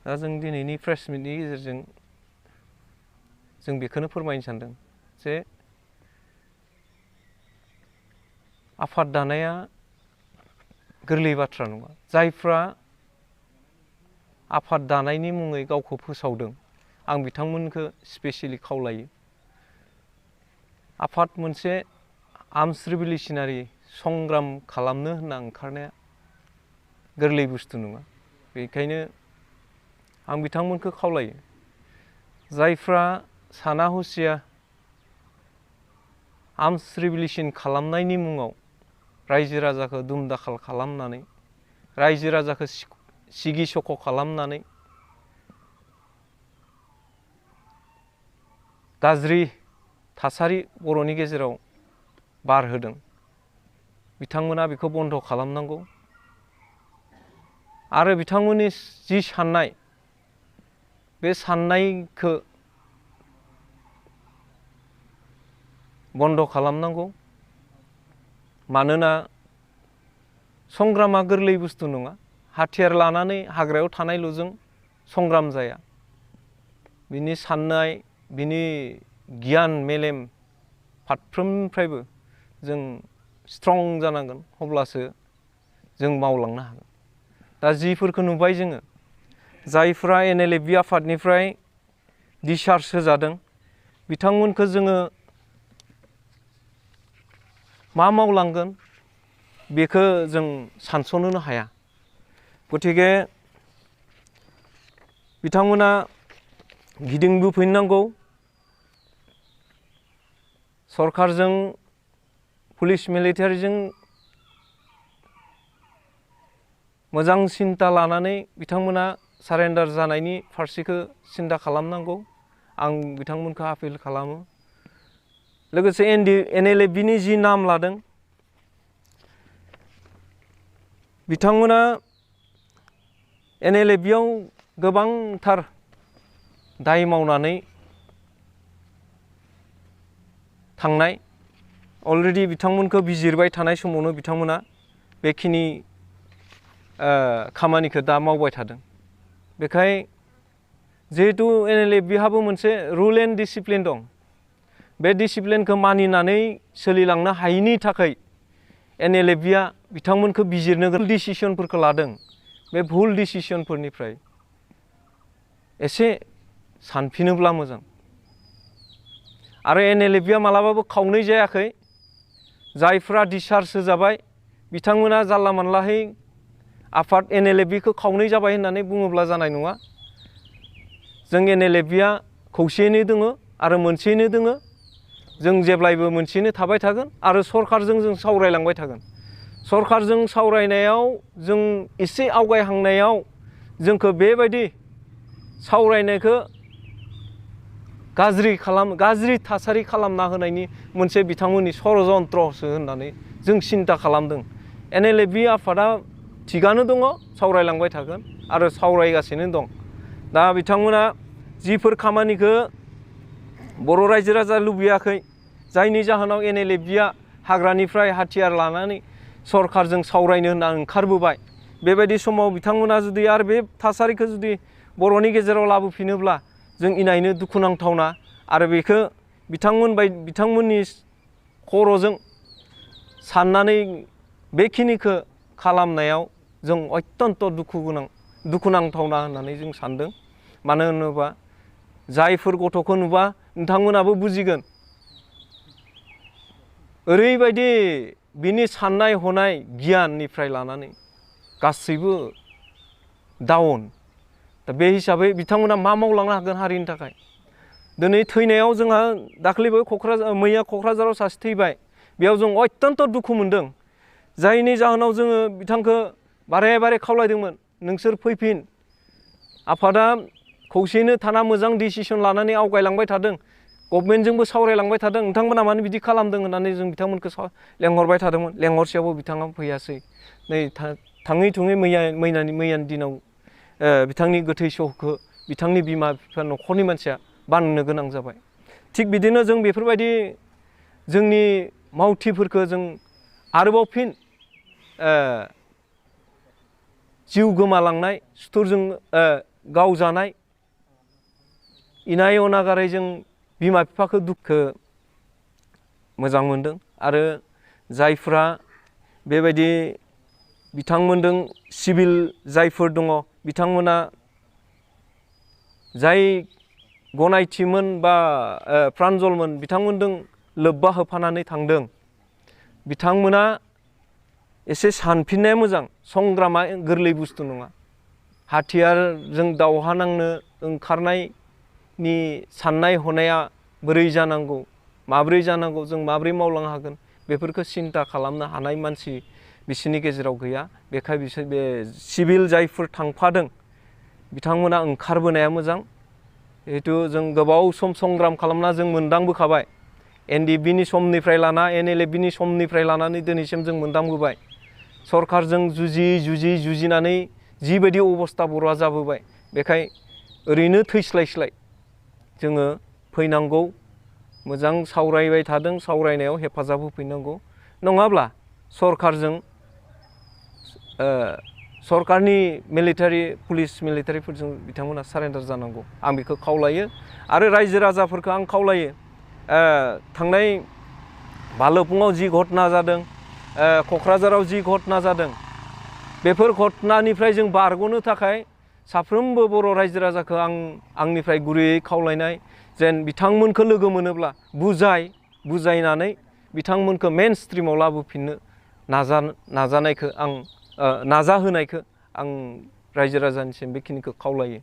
दा जों दिनैनि प्रेस मिटनि गेजेरजों जों बेखौनो फोरमायनो सानदों जे आफाद दानाया गोरलै बाथ्रा नङा। जायफ्रा आफाद दानायनि मुङै गावखौ फोसावदों आं बिथांमोनखौ स्पेसियेलि खावलायो। आफाद मोनसे आर्म्स रिभलिउसनारि संग्राम खालामनो होनना ओंखारनाया गोरलै बुस्थु नङा। बेखायनो आं बिथांमोनखौ खावलायो जायफ्रा साना हसिया आर्म्स रिभलिउसन खालामनायनि मुङाव रायजो राजाखौ दुम-दाखाल खालामनानै रायजो राजाखौ सिगि सख' खालामनानै गाज्रि थासारि बर'नि गेजेराव बारहोदों बिथांमोना बेखौ बन्द' खालामनांगौ आरो बिथांमोननि जि साननाय बे साननायखौ बन्द' खालामनांगौ। मानोना संग्रामा गोरलै बुस्थु नङा। हाथियार लानानै हाग्रायाव थानायल'जों संग्राम जाया। बिनि साननाय बिनि गियान मेलेम फारफ्रोमनिफ्रायबो जों स्ट्रं जानांगोन अब्लासो जों मावलांनो हागोन। दा जिफोरखौ नुबाय जोङो जायफ्रा NLF आफादनिफ्राय डिसचार्ज होजादों बिथांमोनखौ जोङो मा मावलांगोन बेखौ जों सानस'नोनो हाया। गतिके बिथांमोना गिदिंबोफिननांगौ। सरकारजों पुलिस मिलिटारिजों मोजां सिन्ता लानानै बिथांमोना सारेन्डार जानायनि फारसेखौ सिन्ता खालामनांगौ। आं बिथांमोनखौ आपिल खालामो। लोगोसे NLFनि जि नाम लादों बिथांमोना NLFआव गोबांथार दाय मावनानै थांनाय अलरेडि बिथांमोनखौ बिजिरबाय थानाय समावनो बिथांमोना बेखिनि खामानिखौ दा मावबाय थादों। बेखाय जिहेतु NLFहाबो मोनसे रुल एन्ड डिसिप्लिन दं। बे डिसिप्लिनखौ मानिनानै सोलिलांनो हायैनि थाखाय NLFआ बिथांमोनखौ बिजिरनो गोनां डिसिसनफोरखौ लादों। बे भुल डिसिसनफोरनिफ्राय एसे सानफिनोब्ला मोजां। आरो NLFआ मालाबाबो खावनै जायाखै। जायफ्रा डिसचार्ज होजाबाय बिथांमोना जानला मानलाहै आफाद NLFखौ खावनै जाबाय होननानै बुङोब्ला जानाय नङा। जों NLFआ खौसेयैनो दङ आरो मोनसेयैनो दङ। जों जेब्लायबो मोनसेयैनो थाबाय थागोन आरो सरकारजों जों सावरायलांबाय थागोन। सरकारजों सावरायनायाव जों एसे आवगायहांनायाव जोंखौ बेबायदि सावरायनायखौ गाज्रि थासारि खालामना होनायनि मोनसे बिथांमोननि षड़यन्त्रसो होननानै जों सिन्ता खालामदों। NLF आफादा थिगानो दङ सावरायलांबाय थागोन आरो सावरायगासिनो दं। दा बिथांमोना जिफोर खामानिखौ बर' रायजो राजा लुबैयाखै जायनि जाहोनाव NLFआ हाग्रानिफ्राय हाथियार लानानै सरकारजों सावरायनो होनना ओंखारबोबाय। बेबायदि समाव बिथांमोना जुदि आरो बे थासारिखौ जुदि बर'नि गेजेराव लाबोफिनोब्ला जों इनायनो दुखुनांथावना आरो बेखौ बिथांमोननि खर'जों साननानै बेखिनिखौ खालामनायाव जों अत्यन्त दुखुनांथावना होननानै जों सानदों। मानो होनोबा जायफोर गथ'खौ नुबा नोंथांमोनाबो बुजिगोन ओरैबायदि बिनि साननाय हनाय गियाननिफ्राय लानानै गासैबो डाउन। दा बे हिसाबै बिथांमोना मा मावलांनो हागोन हारिनि थाखाय। दिनै थैनायाव जोंहा दाख्लैबो मैया क'क्राझाराव सासे थैबाय। बेयाव जों अत्यन्त दुखु मोनदों। जायनि जाहोनाव जोङो बिथांखौ बारे बारे खावलायदोंमोन नोंसोर फैफिन। आफादा खौसेयैनो थाना मोजां डिसिसन लानानै आवगायलांबाय थादों। गभर्नमेन्टजोंबो सावरायलांबाय थादों। नोंथांमोना मानो बिदि खालामदों होननानै जों बिथांमोनखौ लेंहरबाय थादोंमोन। लेंहरसेयावबो बिथाङा फैयासै। नै थाङै थुङै मैयानि दिनाव बिथांनि गोथै सहखौ बिथांनि बिमा बिफा न'खरनि मानसिया बाननो गोनां जाबाय। थिग बिदिनो जों बेफोरबायदि जोंनि मावथिफोरखौ जों आरोबाव फिन जिउ गोमालांनाय सुथुरजों गावजानाय इनाय अनागारै जों बिमा बिफाखौ दुखु मोजां मोनदों आरो जायफ्रा बेबायदि बिथांमोनजों सिभिल जायफोर दङ बिथांमोना जाय गनायथिमोन बा प्रान्जलमोन बिथांमोनजों लोब्बा होफानानै थांदों बिथांमोना एसे सानफिननाया मोजां संग्रामा गोरलै बुस्थु नङा हाथियारजों दावहा नांनो ओंखारनायनि साननाय हनाया बोरै जानांगौ माब्रै जानांगौ जों माब्रै मावलांनो हागोन बेफोरखौ सिन्था खालामनो हानाय मानसि बिसोरनि गेजेराव गैया बेखाय बिसोर बे सिभिल जायफोर थांफादों बिथांमोना ओंखारबोनाया मोजां जिहेथु जों गोबाव सम संग्राम खालामना जों मोनदांबोखाबाय एनडिएफबिनि समनिफ्राय लाना एनएलएफबिनि समनिफ्राय लानानै दिनैसिम जों मोनदांबोबाय सरकारजों जुजिनानै जिबायदि अबस्था बर'आ जाबोबाय बेखाय ओरैनो थैस्लायस्लाय जोङो फैनांगौ मोजां सावरायबाय थादों सावरायनायाव हेफाजाब होफैनांगौ नङाब्ला सरकारजों सरकारनि मिलिटारि पुलिस मिलिटारिफोरजों बिथांमोना सारेन्डार जानांगौ आं बेखौ खावलायो आरो रायजो राजाफोरखौ आं खावलायो थांनाय भालुकपुङाव जि घटना जादों क'क्राझाराव जि घटना जादों बेफोर घटनानिफ्राय जों बारग'नो थाखाय साफ्रोमबो बर' रायजो राजाखौ आंनिफ्राय गुरैयै खावलायनाय जेन बिथांमोनखौ लोगो मोनोब्ला बुजायनानै बिथांमोनखौ मेन स्ट्रिमाव लाबोफिननो नाजाहोनायखौ आं रायजो राजानिसिम बेखिनिखौ खावलायो